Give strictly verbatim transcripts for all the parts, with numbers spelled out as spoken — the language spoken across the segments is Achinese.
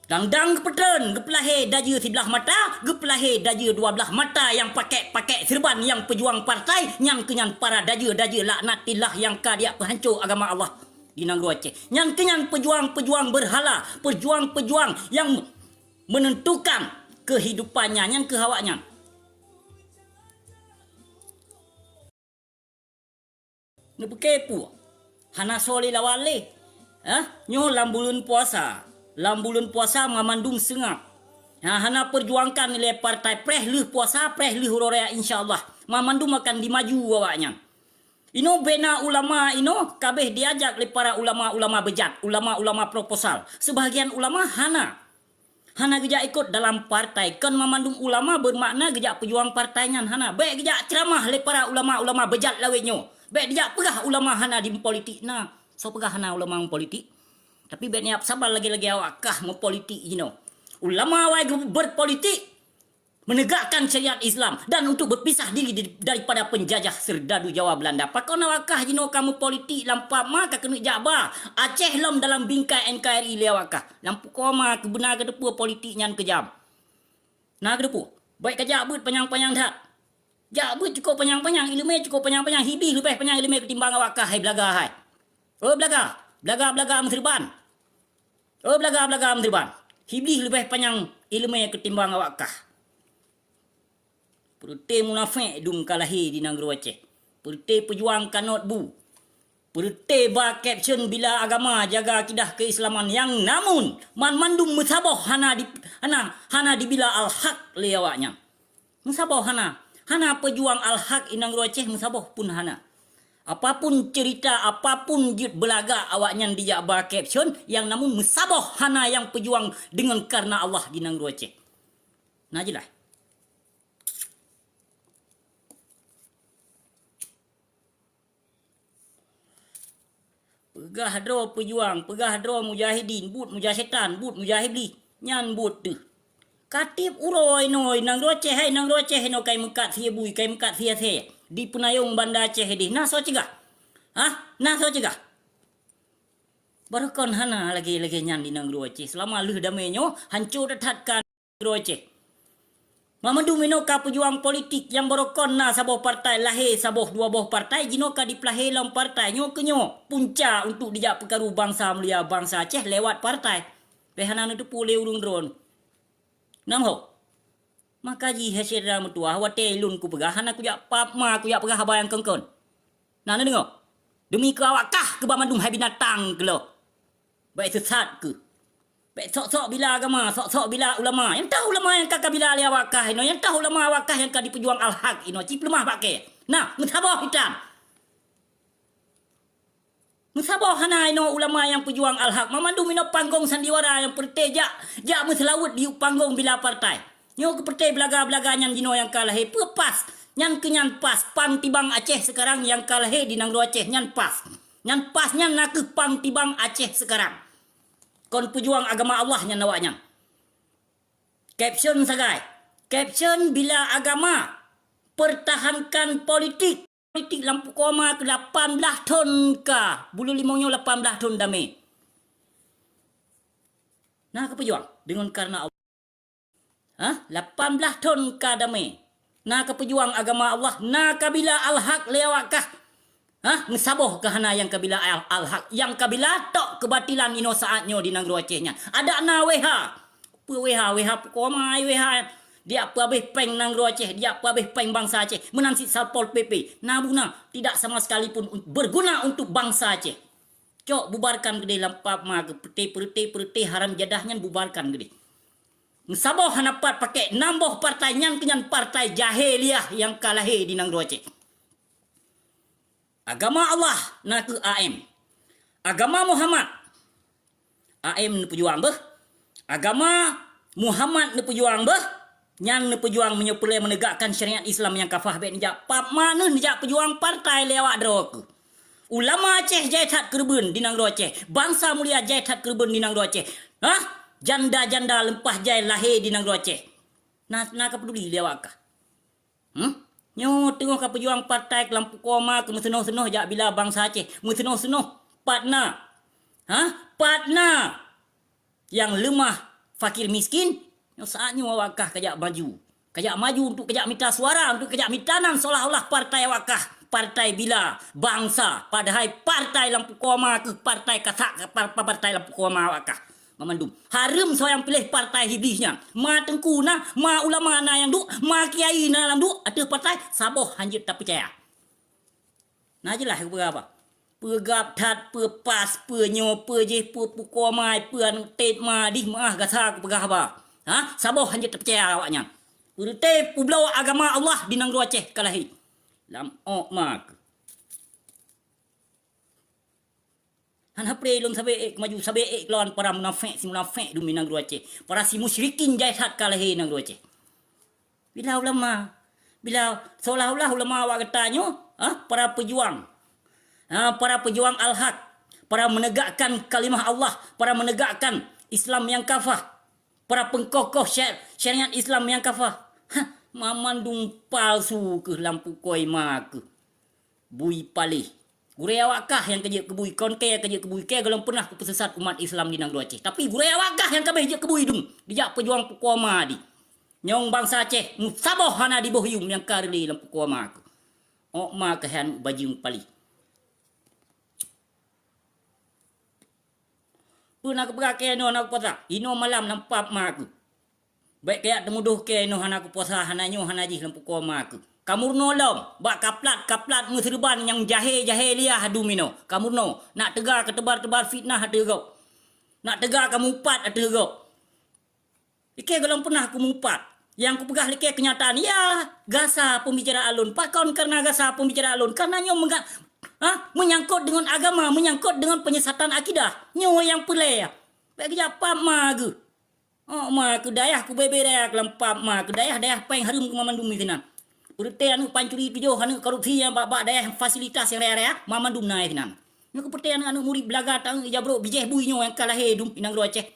Dang-dang geupeutreun, geupeulahé dajeue siblah mata, geupeulahé dajeue dua blaih mata nyang pakèk-pakèk seureuban nyang peujuang partai, nyang keu nyan para dajeue-dajeue laknatillah nyang ka dijak peuhanco agama Allah di nanggroe Aceh. Nyang keu nyan peujuang-peujuang beurhala, peujuang-peujuang nyang meunentukan keuhidupan nyan, nyan keu awaknyan. Neupiké peue? Hana soe lé lawan lé. Hah? Nyoe lam buleuen puasa. Lam buleuen puasa mamandum seungab. Ha, hana peujuangkan lé partai, preh lheueh puasa, preh lheueh uroe raya, insya Allah. Mamandum akan dimaju awaknyan. Inoe bena ulama inoe ka abéh diajak lé para ulama-ulama beujat, ulama-ulama proposal. Seubahagian ulama hana. Hana geujak ikot dalam partai. Kon mamandum ulama beumakna geujak peujuang partai nyan, hana. Bèk geujak ceuramah lé para ulama-ulama beujat lawét nyoe. Bèk dijak peugah ulama hana di politik na. Soe peugah hana ulama politik? Tapi bèk neujak saban lagèe-lagèe awak kah meupolitik jinoe. Ulama awai geu-, berpolitik menegakkan syariat Islam dan untuk berpisah diri di-, daripada penjajah serdadu Jawa Belanda. Pakon awak kah jinoe ka meupolitik lam P A B ma ka keuneuk jak ba Aceh lom dalam bingkai N K R I lé awak kah. Lam pukoe ma keubeuna geuteupeue politik nyan keujam. Na geuteupeue, bèk kajak beuet panyang-panyang that. Jak beuet cukôp panyang-panyang, ileumèe cukôp panyang-panyang, hibih leubeh panyang ileumèe keutimbang awak kah hai beulaga hai. Oh beulaga, beulaga-beulaga meuseureuban. Oh beulaga-beulaga meuseureuban. Hibih leubeh panyang ileumèe keutimbang awak kah. Peureute munafék dum ka lahé di nanggroe Aceh. Peureute peujuang kanot bu. Peureute ba caption bila agama jaga akidah keuislaman nyang namun banmandum meusaboh hana di, hana, hana dibila al-haq lé awaknyan. Meusaboh hana, hana peujuang al-haq i nanggroe Aceh meusaboh pun hana. Apapun cerita, apapun jeuet beulagak awaknyan dijak ba caption nyang namun meusaboh hana nyang peujuang deungon kareuna Allah di nanggroe Aceh. Na jeulaih. Peugah droe peujuang, peugah droe mujahidin, buet mujah setan, buet mujah iblih, nyan buet teuh. Ka tiep uroe inoe nanggroe Aceh hai, nanggroe Aceh inoe kai meukat sie bui, kai meukat sie asèe di peunayong Banda Aceh idéh. Na soe cegah? Hah? Na soe cegah? Barokon hana lagèe-lagèe nyan di nanggroe Aceh. Seulama lheueh damé nyoe, hanco that-that ka nanggroe Aceh. Mamandum inoe ka peujuang politik nyang barokon na saboh partai lahé, saboh dua boh partai, jinoe ka dipeulahé lom partai. Nyoe keu nyoe punca untuk dijak peukaru bansa mulia bansa Aceh lewat partai. Bèk hana neuteupeue lé ureueng droen. Nam ho. Maka jih hai syedara meutuwah, watèe lôn kupeugah hana kujak P A B ma kujak peugah haba nyang kon-kon. Na neudeungoe? Demi keu awak kah keu banmandum hai binatang keu lôn. Bèk seusat keuh. Bèk sok-sok bila agama, sok-sok bila ulama. Nyang toh ulama nyang ka kabila lé awak kah inoe, nyang toh ulama awak kah nyang ka dipeujuang al-haq inoe, ci peuleumah bak kèe. Na, meusaboh itam. Meusaboh hana inoe ulama nyang peujuang al-haq, mamandum inoe panggong sandiwara nyang peureuteh jak, jak meuseulaweuet di panggong bila partai. Nyoe keupeureuté beulaga-beulaga nyan jinoe nyang ka lahé peue pas. Nyan keu nyan pas, pang tibang Aceh seukarang nyang ka lahé di nanggroe Aceh nyan pas. Nyan pas nyan na kheueh pang tibang Aceh seukarang. Kon peujuang agama Allah nyan awaknyan. Caption sagai. Caption bila agama, pertahankan politik. Politik lam pukoe ma keu lapan blaih thon ka, buleuen limong nyoe lapan blaih thon damé. Na kapeujuang deungon kareuna Allah. Hah? Lapan blaih thon ka damé. Na kapeujuang agama Allah, na kabila al-haq lé awak kah. Hah? Meusaboh keu hana nyang kabila al-, al-haq, nyang kabila tok keubatilan inoe saát nyoe di nanggroe Aceh nyan. Adak na W H. Peue W H, W H pukoe ma ai W H. Dijak peuhabéh péng nanggroe Aceh, dijak peuhabéh péng bansa Aceh. Meunan cit Satpol P P. Na buna, tidak sama sekalipun un-, berguna untuk bansa Aceh. Cok bubarkan keudéh lam pap ma keu peureté-peureté haram jadah nyan bubarkan keudéh. Meusaboh hana pat pakèk nam boh partai nyan keu nyan partai jahiliah nyang ka lahé di nanggroe Aceh. Agama Allah na kheueh A M. Agama Muhammad, A M neupeujuang beuh. Agama Muhammad neupeujuang beuh. Nyan neupeujuang meunyoe peureulèe meunegakkan syariat Islam nyang kafah bèk neujak pap ma neuh neujak peujuang partai lé awak droe kheueh. Ulama Aceh jai that keureubeuen di nanggroe Aceh. Bansa mulia jai that keureubeuen di nanggroe Aceh. Hah? Janda-janda leumpah jai lahé di nanggroe Aceh. Na, na kapeuduli lé awak kah? Hmm? Nyoe teungoh kapeujuang partai keu lam pukoe ma keu meuseunoh-seunoh jak bila bansa Aceh. Meuseunoh-seunoh pat na. Hah? Pat na nyang leumah fakir miskin, nyoe saat nyoe awak kah kajak maju. Kajak maju untuk kajak mita suara, untuk kajak mita nan seolah-olah partai awak kah, partai bila, bangsa, padahai partai lam pukoe ma keuh partai kasak, par-, partai lam pukoe ma awak kah. Mamandum. Hareuem soe nyang piléh partai Iblih nyan. Ma teungku na, ma ulama na nyang duek, ma kiai na lam duek ateueh partai, saboh hanjeuet tapeucaya. Na jeulaih peugah haba. Peugab that, peupas, peunyoe, peujéh, peu-, peukoe ma, peu aneuk tét ma, dih meuah gasa kupeugah haba. Ha? Saboh hanjeuet tapeucaya awak nyan. Peureuté peubloe agama Allah di nanggroe Aceh ka lahé. Lam ôk ma keuh. Hana pré lôn sabe ék keumaju, sabe ék keulawan para munafék, si munafék dum di nanggroe Aceh. Para si musyrikin jai that ka lahé nanggroe Aceh. Bila ulama, bila seolah-olah ulama awak gata nyoe, ha, para peujuang. Ha, para peujuang al-haq, para menegakkan kalimah Allah, para menegakkan Islam yang kafah, para pengkokoh syar-, syariat Islam yang kafah. Ha, mamandum palsu keuh lam pukoe ma keuh. Bui paléh. Gurée awak kah nyang ka jeuet keu bui, kon kée ka jeuet keu bui, kée gohlom peunah kupeuseusat umat Islam di nanggroe Aceh. Tapi gurée awak kah nyang ka béh jeuet keu bui dum, dijak peujuang pukoe ma di. Nyang bansa Aceh, meusaboh hana diboh yum nyang ka reulée lam pukoe ma keuh. Ôk ma keuh hai aneuk bajeueng paléh. Peue na kupeugah kée inoe hana kupuasa? Inoe malam lam pap ma keuh. Bék kajak teumudoh kée inoe hana kupuasa, hana nyoe, hana jih lam pukoe ma keuh. Kameurunoe lom, bak kaplat-kaplat meuseureuban nyang jahé-jahé liah dum inoe. Kameurunoe, nak teuga kateubar-teubar fitnah ateueh gob. Nak teuga kamupat ateueh gob. Ikée gohlom peunah kumupat. Nyang kupeugah likée keunyataan, ya, gasa pembicaraan lôn. Pakon kareuna gasa pembicaraan lôn? Kareuna nyoe meuga-, ha, meunyangkot deungon agama, meunyangkot deungon penyesatan akidah. Nyoe nyang peureulée. Bék geujak pap ma geuh. Oh, ma keuh dayah kubebe raya keu lam pap ma keuh dayah, dayah péng hareuem keu mamandum di sinan. Peureuté aneuk pancuri tujoh, aneuk korupsi nyang bak-bak dayah fasilitas nyang raya-raya, mamandum na di sinan. Nyoe keuh peureuté aneuk-aneuk murit beulaga taeu ija brok bijéh bui nyoe nyang ka lahé dum inong droe Aceh.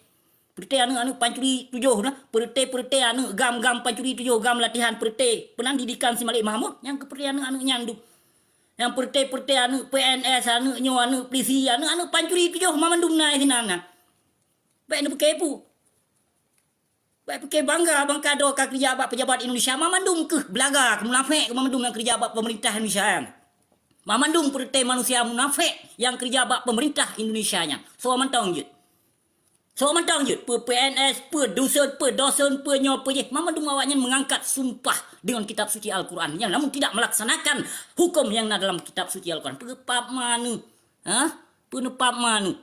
Peureuté aneuk-aneuk pancuri tujoh na, peureuté-peureuté aneuk gam-gam pancuri tujoh gam latihan peureuté peunan didikan si Malik Mahmud, nyang keu peureuté aneuk-aneuk nyan dum. Nyang peureuté-peureuté aneuk P N S, aneuk nyoe, aneuk polisi, aneuk-aneuk pancuri tujoh mamandum na di sinan na. Bék neupeukepu. Bék pike bangga, bangga droe ka keurija bak pejabat Indonesia, mamandum keuh beulaga, keuh munafék, keuh mamandum nyang keurija bak peumeurintah Indonesia nyan. Mamandum peureuté manusia munafék nyang keurija bak peumeurintah Indonesia nyan. Soe mantong jeuet. Soe mantong jeuet, peue P N S, peue dusun, peue dosun, peue nyoe, peue jéh. Mamandum awak nyan meungangkat sumpah deungon kitab suci Al-Quran. Nyang namun tidak melaksanakan hukum nyang na dalam kitab suci Al-Quran. Peue pap ma neuh? Ha? Peue neupap ma neuh?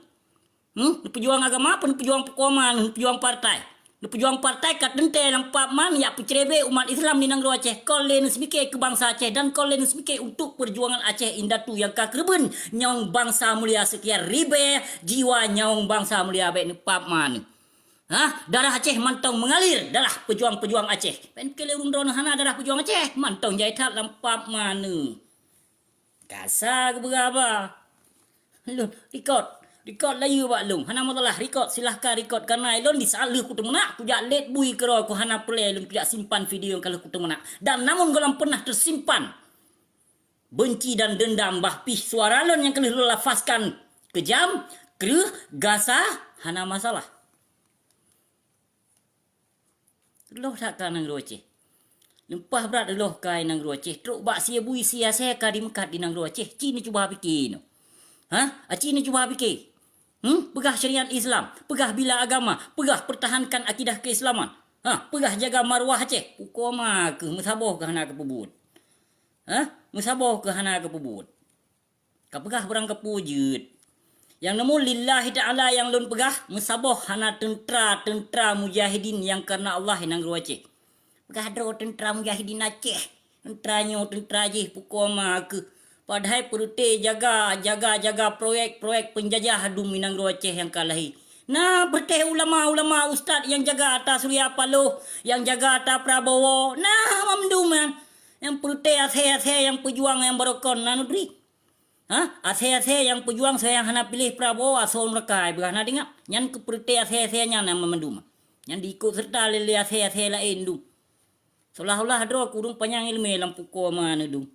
Hmm? Neupeujuang agama, apa neupeujuang peukoman, neupeujuang partai? Neupeujuang partai ka teuntée lam pap man, yak peucrebek umat Islam di nanggroe Aceh. Kon lé neuseumiké keu bansa Aceh dan kon lé neuseumiké untuk peujuangan Aceh indatu nyang ka keureubeuen nyawöng bansa mulia seukian ribée jiwa nyawöng bansa mulia bék neupap man. Hah? Darah Aceh mantong meungalir, darah peujuang-peujuang Aceh. Pen keu lé ureuëng droeneuh hana darah peujuang Aceh, mantong jai that lam pap man. Kasa geubeuraba. Lôn record, record layeue bak lôn. Hana masalah, record, silahkan record. Karena ilôn di saat lheueh kuteumeunak, kujak lét bui keudroe ku hana peureulée lôn kujak simpan video nyang ka lheueh kuteumeunak. Dan namun gohlom peunah teusimpan benci dan dendam bah pih suara lôn nyang ka lheueh lôn lafazkan keujam, kreueh, gasa, hana masalah. Reuloh that ka nanggroe Aceh. Leumpah brat reuloh ka i nanggroe Aceh, trok bak sie bui sie asée ka dimeukat di nanggroe Aceh. Ci neucuba pike nyoe. Ha? Aci neucuba pike. Hmm? Peugah syariat Islam, peugah bila agama, peugah pertahankan akidah keislaman. Ha? Peugah jaga marwah Aceh. Pukoma keuh meusaboh keuh hana keupeubuet. Ha? Meusaboh keuh hana keupeubuet. Ka peugah barang kapeue jeuet. Nyang neumeu lillahi ta'ala nyang lôn peugah, meusaboh hana teuntra-teuntra mujahidin nyang kareuna Allah i nanggroe Aceh. Peugah droe teuntra mujahidin Aceh, teuntra nyoe, teuntra jih, pukoma keuh. Padahai peureuté jaga, jaga-jaga proyek-proyek peunjajah dum i nanggroe Aceh nyang ka lahé. Na peureuté ulama-ulama ustaz nyang jaga ata Surya Paloh, nyang jaga ata Prabowo. Na mamdum nyan. Nyang peureuté asée-asée nyang peujuang nyang barokon na neutri. Ha? Asée-asée nyang peujuang soe nyang hana piléh Prabowo asoe neuraka, beurah na deungö. Nyan keuh peureuté asée-asée nyan nyang meumandum. Nyan diikot seureuta lé, lé asée-asée laén dum. Seolah-olah droe keu ureuëng panyang iéleumé lam pukoma neuh dum.